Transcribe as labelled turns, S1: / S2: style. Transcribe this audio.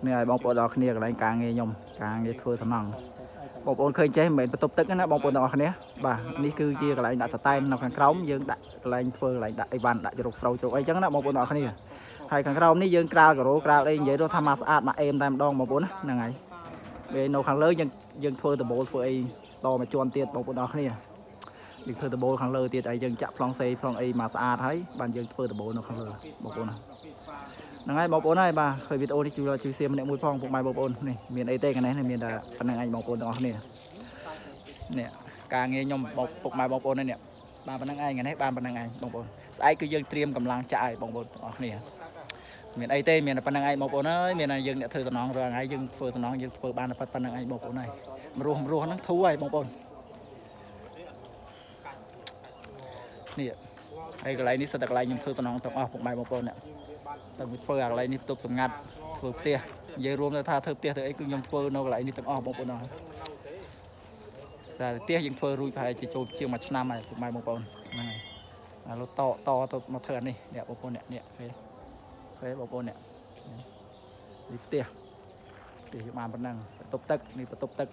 S1: នេះឲ្យបងប្អូនទាំងអស់គ្នាកន្លែងការងារខ្ញុំការងារធ្វើសំណង់បងប្អូនឃើញចេះមិនមែនបន្ទប់ទឹកទេណាបងប្អូនទាំងអស់គ្នាបាទនេះគឺជាកន្លែងដាក់សតែននៅខាងក្រោមយើងដាក់កន្លែងធ្វើកន្លែងដាក់អីវ៉ាន់ដាក់ជ្រុកស្រូវជ្រុកអីចឹងណាបងប្អូនទាំងអស់គ្នាហើយខាងក្រោមនេះយើងក្រាលការ៉ូក្រាលអីនិយាយទៅថាមកស្អាតមកអេមតែម្ដងបងប្អូនណាហ្នឹងហើយពេលនៅខាងលើយើងយើងធ្វើដបូលធ្វើអីតមកជន់ទៀតបងប្អូនទាំងអស់គ្នាយើងធ្វើដបូលខាងលើទៀតហើយយើងចាក់ប្លង់សេប្លង់អីមកស្អាតហើយបានយើងធ្វើដបូលនៅខាងលើបងប្អូនណា ហ្នឹងហើយបងប្អូនហើយបាទឃើញវីដេអូនេះជួយជួយ share ម្នាក់មួយផងពុកម៉ែបងប្អូននេះមានអីទេកណេះនេះមានតែប៉ុណ្្នឹងឯងបងប្អូនទាំងអស់គ្នានេះការងារខ្ញុំបងពុកម៉ែបងប្អូននេះបានប៉ុណ្្នឹងឯងថ្ងៃនេះបានប៉ុណ្្នឹងឯងបងប្អូនស្អែកគឺយើងត្រៀមកម្លាំងចាក់ឲ្យបងប្អូនទាំងអស់គ្នាមានអីទេមានតែប៉ុណ្្នឹងឯងបងប្អូនអើយមានតែយើងអ្នកធ្វើសំណងរាល់ថ្ងៃយើងធ្វើសំណងយើងធ្វើបានតែប៉ុណ្្នឹងឯងបងប្អូនហើយមរោះមរោះហ្នឹងធូរហើយបងប្អូននេះហើយកន្លែងនេះសិតតែកន្លែងខ្ញុំធ្វើសំណងទាំងអស់ពុកម៉ែបងប្អូននេះ តាំងពីធ្វើអាកន្លែងនេះទប់សម្ងាត់ធ្វើផ្ទះនិយាយរួមទៅថាធ្វើផ្ទះទៅអីគឺខ្ញុំធ្វើនៅកន្លែងនេះទាំងអស់បងប្អូនអរតែផ្ទះយើងធ្វើរួចប្រហែលជាចូលជាងមួយឆ្នាំហើយពុកម៉ែបងប្អូនហ្នឹងហើយឥឡូវតតទៅមកធ្វើអានេះនេះបងប្អូននេះនេះឃើញឃើញបងប្អូននេះនេះផ្ទះផ្ទះយើងបានប៉ុណ្ណឹងបន្ទប់ទឹកនេះបន្ទប់ទឹក